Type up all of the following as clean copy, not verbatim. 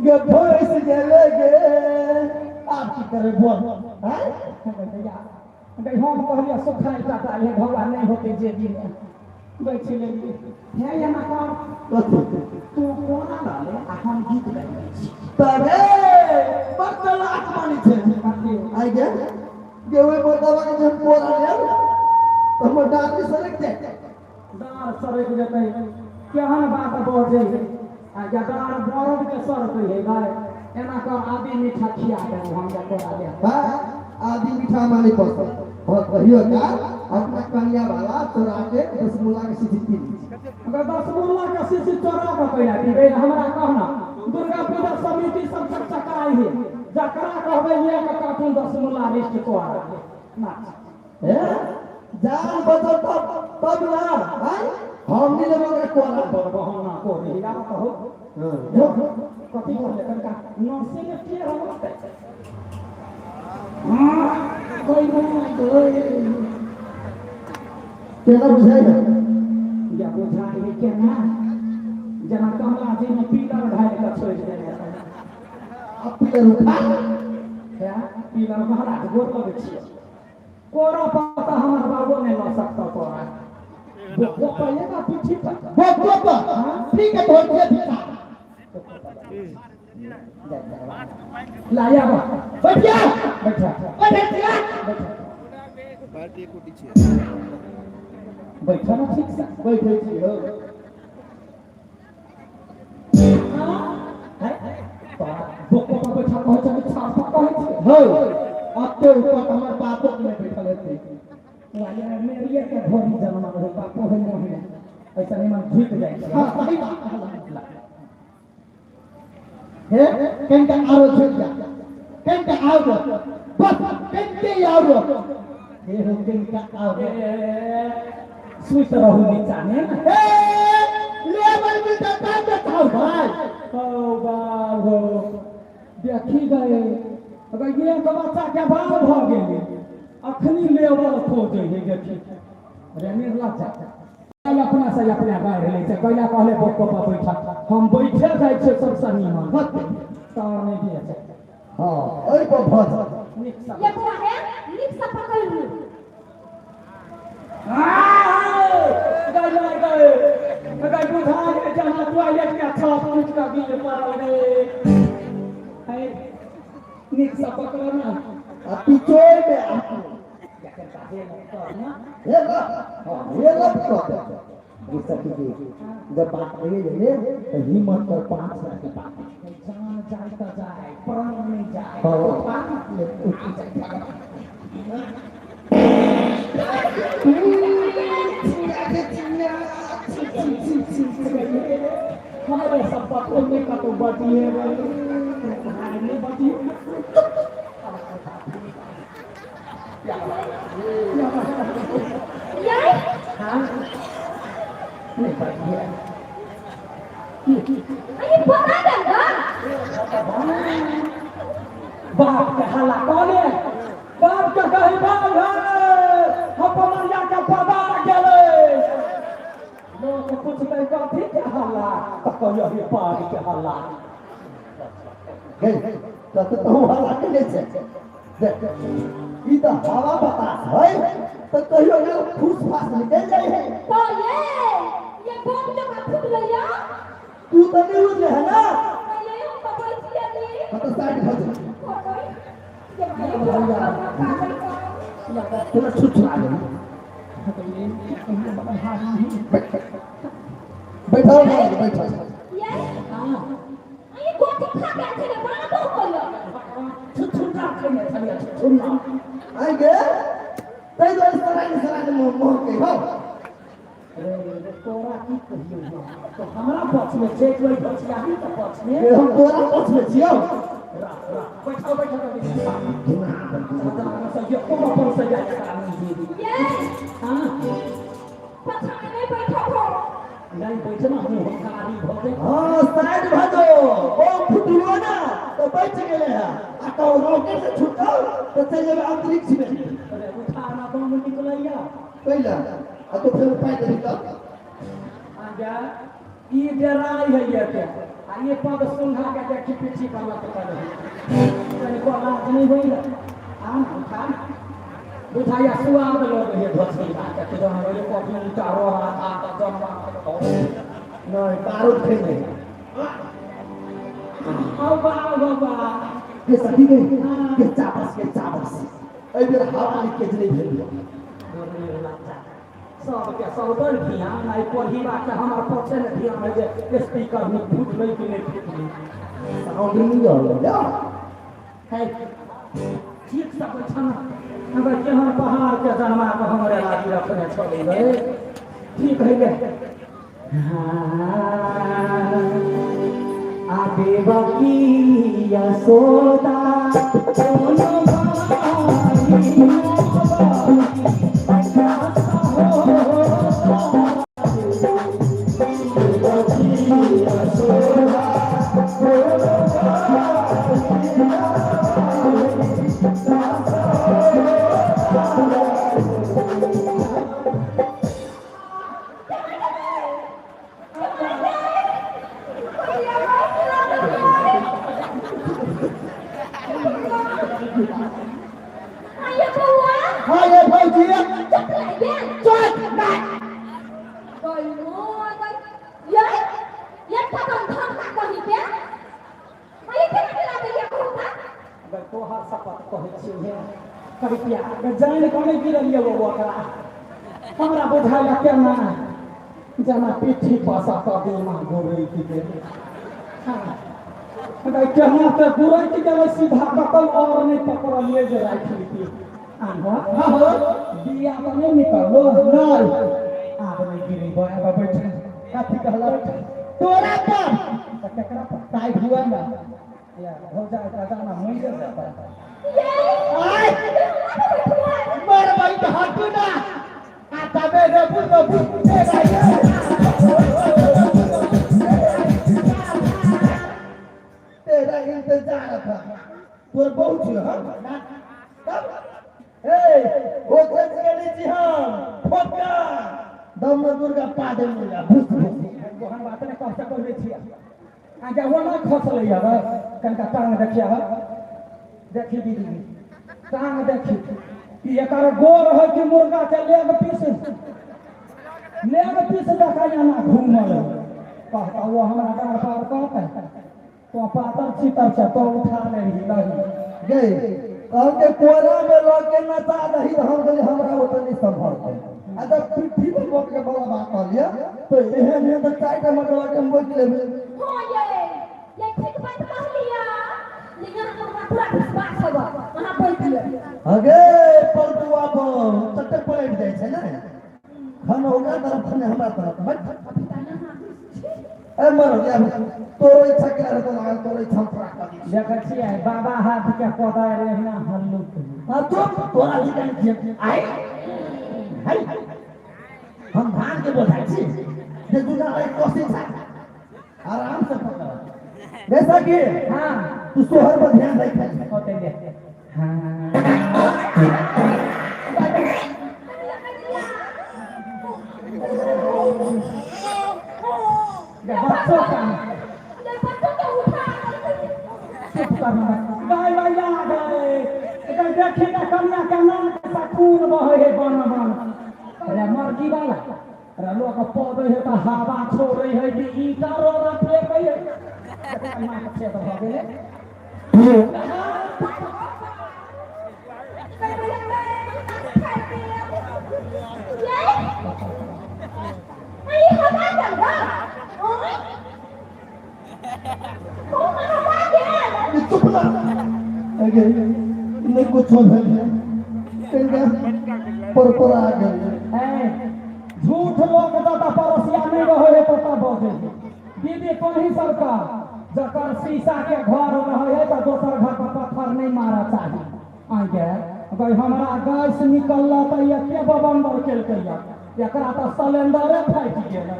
गे भैंस गेले गे। आब की करे बोल हैं? गई हम कहलिए सुखाई टाटा ये भगवान नहीं होते जे दिन बैठ लेलिए हे एना कर कथी तू कोना रहले आ हम गीत गाबै छी। तबे बड़ चलाक मानै छै। कथी? आइ गे गे ओहि मर्दबा के जहन कोरा लेल तऽ हमर डाँटी सरकि जाय। डाँर सरकि जेतै केहन बात बजै है आ या डाँर बरद के सरकै है भाई। एना कर आदि मीठा खिया देबो हम जे कोरा ले। हाँ, आदि मीठा माने पसंद और कहियो का अपना कन्या वाला चोरा के दसमुला के सीधी पी ली। अगर दसमुला के सीसी चोरा के कैला पीबै हमरा कहना दुर्गा पूजा समिति सब चकचकाइ है जकरा कहबै एक कार्टून दसमुला लिस्ट तोरा नाच। हे जान बचल तब तब ना हैं हम नहीं लेबो ओकरा कोरा बहना कोरी हिला कहो। हां कथी कहले कनका नसे में के रहते। हां कोई नहीं कोई केना बुझाइ है या बुझाइ है केना जेना कमला जी में पीलर ढालि के छोड़ि देने रहै। अब पीलर उठा है पीलर महाराज गोर लगै छियै कोरा पता हमर बाबो नहि लऽ सकतौ तोरा बोको पर पीठी पर बोको पर ठीक है तोहर के पीछा लाया बा बैठिया बैठा बैठिया बैठा ना ठीक से बैठै छी हो। है बोको पर बैठा कहै छै छाप पर कहै छै हो अते ऊपर हमर बापो के नहि बैठल हेतै। वाले मेरिए के घोड़ी जन्म रहे बापो है नहीं ऐसा नहीं मन झुक जाइ छै। हां सही बात कहला। हे कनका आरो झुक जा कनका आरो बस कनके आरो हे हो कनका आरो सुति रहू नीचा ने। हे लेबर मिलता तब बताओ भाई। ओ बाबो देखी गए अगर एक बच्चा के बाल भऽ गेलै अखनी लेवल खोजै है देखी रे निर्लज जा अपना से अपना गाड़ि लै छै कैला कहले बोको पर बैठा हम बैठे जाइ छियै सबसँ नीमन तार नहि दिए छै। हां ओहि पर भऽ जा नीक सँ ये बौआ हे नीक सँ पकड़ि लू। गए गए गए बुझा गेलै जेना टॉयलेट के छत टूटि कऽ गिर पड़ल रे। है नीक सँ पकड़ ना आ पिचोय में आकू हे ला हे ला कहते ये सखी जी जब बात कही ले तो हिम्मत कर 5 लाख के बात जान जाए तो जाए प्राण नहीं जाए। हाँ। हमारे सब पत्थर में का तो बचिए नहीं बचिए। हाँ नहीं बचिए। अरे बता दे ना बाप के हल्ला कौन है बाप के कही बाप है हम पमरिया के पदा गेले लोग पूछते कथी के हल्ला तो कहियो ही पानी के हल्ला गई तो तो हल्ला के ले छै देख ई तो हवा बतास है तो कहियो ना फूस फास निकल जाए है। तो ये बम जका फुटलैया तू तो नहीं उठले है ना तो ये हम तो बैठिए नी। हाँ तो साइड भज ये भाई तोरा छुछुआ दे बैठो बैठो। ये ये गोटी खा के छले बाबो कहियो छुछुना खैने छलियै छुछुना आइ गे तै दुआरे सराय सराय मोह मोह के हो। रे तोरा की कहियो तो हमरा पक्ष में जे कोई बचियाही तो पक्ष में ये हम तोरा पक्ष में छियौ। बैठो बैठो को पर से जाए ये हां पछा में नहीं बैठो हो नहीं बैठना हम गाड़ी भऽ गेल। हां साइड भजो ओ फुटलो ना तो बच गेले है आ तो रॉकेट से छुटल तो चल जेबे अंतरिक्ष में। अरे उठा ना बम निकलैया कैला आ तो फेर उपाय देबी त आ जा ई डराइ है ये के आ ये पद सुंघा के देखी पीछी पर लटकल है तनिको लाज नहीं होइल आम उठा बुझाइया सुआद लगे है धोती के कि जहाँ रे कॉफी उठा रहा था त जनमा नहीं बारूद खेले औ बा औ बा के सखी गई के चाबस के चाबस एहि बेर हवा लीकेज नहीं भेल सबके सब बड़ ध्यान आई पढ़ीबा के हमर पछे ने ध्यान है जे स्पीकर में फूटलै कि नहीं फूटलै साउंड नहीं रहल है ठीक से बैठन अगर केहन पहाड़ के जनमा के हमरे लागी रखने छलै रे ठीक है गे आ देवकी यशोदा कोनो आइए बउआ हाँ ये भौजी चुप रहिए चुप नहीं गई गई ये ये ठकन धमका कहीं पे आइए केना गिरा देलिए कहू त अगर तोहर शपथ कहै छियौ हे कृपया अगर जानि कऽ नहि गिरलियै बौआ ओकरा हमरा बुझाइल केना जेना पिट्ठी पर सँ कदीमा गुरकि गेलै हँ अगर केना तऽ गुरकि गेलै सीधा कतौ आओर नहि पकड़लियै जे राखि लितियै आनो हाँ हो बिया तऽ नहि निकललो नहीं आब नहि गिरेबै आब बैठ कथी कहलक तोरा पर तऽ केकरा पर टाइट हुआ ना या भौजाइ तऽ जाना मरि जेतै ये आय ये हमरा पे बैठुआ मर भाई तो हटू ना आ तबे रबू रबू तेरा ये तेरा इंतजार था तोर बहुत छी हम ना तब ए ओ खोज के छी हम फोका दम में दुर्गा पा दे मुर्गा भूस भूस ओहन बात नहि कह सकल छियै आ जे ओना खसलै हँ कनिका टांग देखिए हँ देखी दीदी टांग देखी ई एकर गोर है कि मुर्गा के लेग पीस लेग पीस देखा एना घूमल है। कहता वो हमरा डाँड़ पार कहता तो पातर छितर छै तो उठा ले रही लही गई कहल के कोरा में लऽ के नचा दही तऽ हम कहलियै हमरा ओतऽ नहि सम्भवतै आ जब पिट्ठी पर मोट के बड़ा बात कहलियै तऽ एहन एहन तऽ चारिटा मटवा के हम बोकि लेबै हां ये ठीक बात कहलिया लेकिन हमरा पूरा विश्वास हब अहाँ बैठिए अगे पलटुआ पर चट्टे पलटि जाइ छै ने खन ओकरा तरफ खन हमरा तरफ बैठ अभी तऽ अहाँ ए मर गया तोरो इच्छा केना रहतो लागल तोरो इच्छा हम पूरा कऽ दै छी देखै छियै बाबा हाथ के कोदारि एहिना हल्लुक हाँ चुप तोरा भी कहीं छियै आइ हाय हम धान के बोझाइ छी जे दुना एक कोसी छै आराम से पकड़ जैसा कि हाँ तू सोहर पर ध्यान रख होते ले हाँ बच्चों का ये बच्चों के उठा चुप करना गाय भैया गए एकर देखी ना कन्या के नाक से खून बहे है बन बन अरे मर्जी वाला अरे लोग पौधे है तो हवा छोड़े है कि ईटा रोड़ा फेंके है नाक छेद भऽ गेलै ये हवा चल रहा ओए ओ हवा गेल चुप ना अगे नहीं कुछो भेल कहिया पर पर आ गेल ऐ, झूठ लोक दादा पड़ोसिया नहीं रहे है तो बजे दीदी कहीं सरकार जकर शीशा के घर रहे है तो दोसर घर पर पत्थर नहीं मारा चाही आगे अगर हमरा गैस निकलल तऽ एते बवंडर केलकै एकरा तऽ सिलेंडरे फाटि गेलै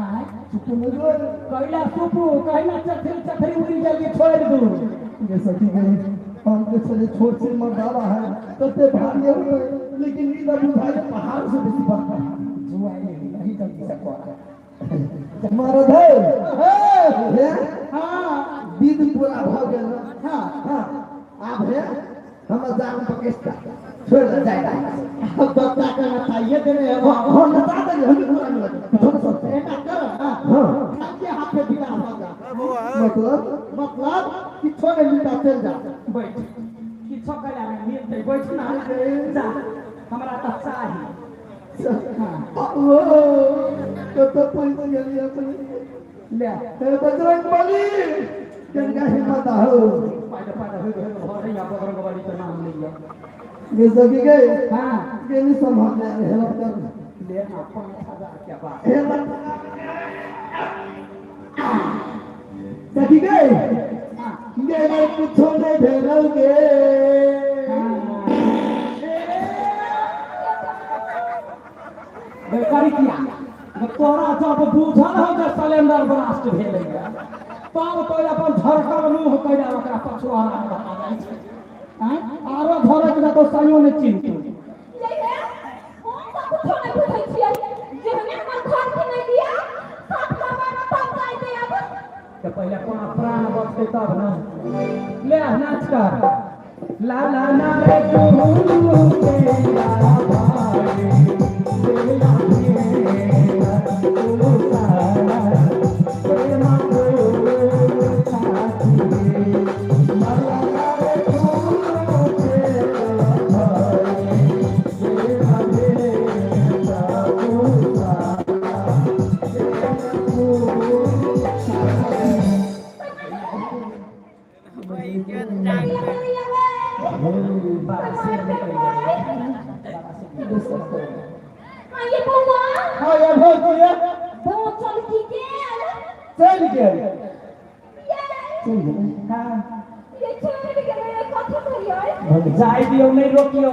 आँय चुप न जो कैला सुपू कैला चखरी चखरी उड़ि गेली छोड़ि दू ये सखी गई हम के चले छोट से मर्दावा है तते भारी हो लेकिन नींद बुझाई पहाड़ से बेसी बड़का जुआइ लेली अही जल्दी से कर मरद है हे हाँ विध पूरा भ गेल हाँ हाँ आब हे हमर जान पकेस्ता छोड़ दे जाए बच्चा के नचाइए देने है हाँ नचा देली हम पूरा नहीं लगे छोड़ सकते एना कर ना हाँ के हाथ पे बिना हो जा मतलब मतलब कि छोड़े लिटा चल जा बैठ किछो करा नहीं मिलते बैठ ना जा हमरा त चाही हाँ ओ कत पैसा गेली अपने ले हे बजरंग बली कनका हिम्मत हो पाइल पाइल हो गए भर या बजरंग बली के नाम लिया ये सकी गए हाँ गेली संभाल ले हेल्प कर ले ना 5000 के बाद हेल्प सकी गए हाँ गेले कुछो नहीं भेलौ गे बेकारी किया तोरा जब बूझल हो जे सिलेंडर ब्लास्ट भेलैया तब तो अपन झरकल मुँह कैला ओकरा पछुआरा में धरा जाइ छै आँय? आरो झरक जेतौ सयो नहि चिन्हतौ ये हे हम तऽ कुछो नहि बुझै छियै जेहने हमर घर के नहि लिया सब करबै तब जाय दे अब तऽ पहिले कोना प्राण बचतै तब ने ले नाच कर ला ला ना रे कुलू के ला भाई तेरा मेरा तू सारा प्रेम को साथी ला ला रे कुलू के ला भाई तेरा मेरा तू सारा प्रेम को साथी ये बौआ हाँ ये भौजी ये बचल की गेल चलि गेल ये हाँ ये चलि गेलै कथी करियै जाय दियौ नहि रोकियौ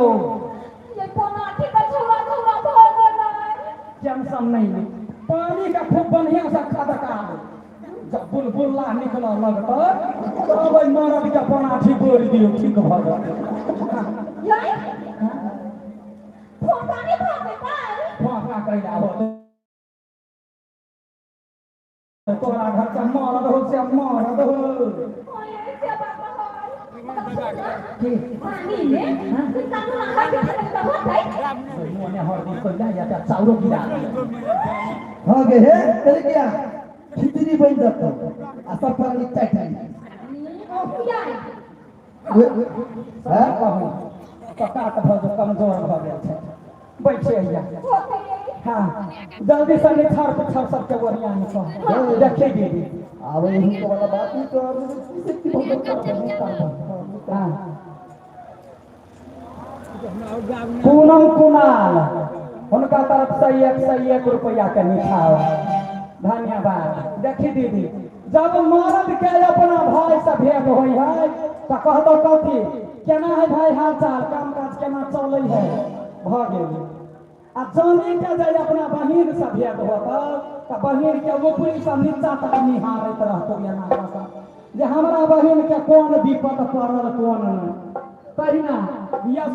ये कोना के छौड़ा छौड़ा भऽ गेलै टेंशन नहीं ली पानी का खूब बढ़िया से खदका दो जब बुलबुल्ला निकलऽ लगतै तब ओहि मरद के पनाठी बोरि दियौ ठीक भऽ जेतै ये फोटा नहि भऽ जेतै फाँका कैला होतै तोरा घर के मरद हो से मरद हो ओए से बाबा होय पानी में कुत्ता को नहा के खेलता होतै मोने हरदी कैला या तऽ चाउरो गिरा दियौ हाँ गे हे चल गया खिचड़ी बन जाता आ सब पर चाट ओ हाँ कहू कक्का तऽ भऽ जो कमजोर भऽ गेल छै बैठे हैया होतै हाँ जल्दी से निछाड़ पिछाड़ सबके ओरियान कह देखे दीदी आवे हुनको वाला बात नहीं कर हाँ पूनम कुणाल हुनका तरफ से 101 रुपया के निछावर धन्यवाद। देखी दीदी जब मर्द के अपना भाई से भेंट होई है तो कहतो कथी केना है भाई हाल चाल काम काज केना चलै है भऽ गेल। आ जानी के जे अपना बहिन से भेंट होता तो बहिन के ऊपरी से नीचा तक निहारैत रहतो एना कऽ जे हमरा बहिन के कोन विपद पड़ल कोन नहि। तहिना यश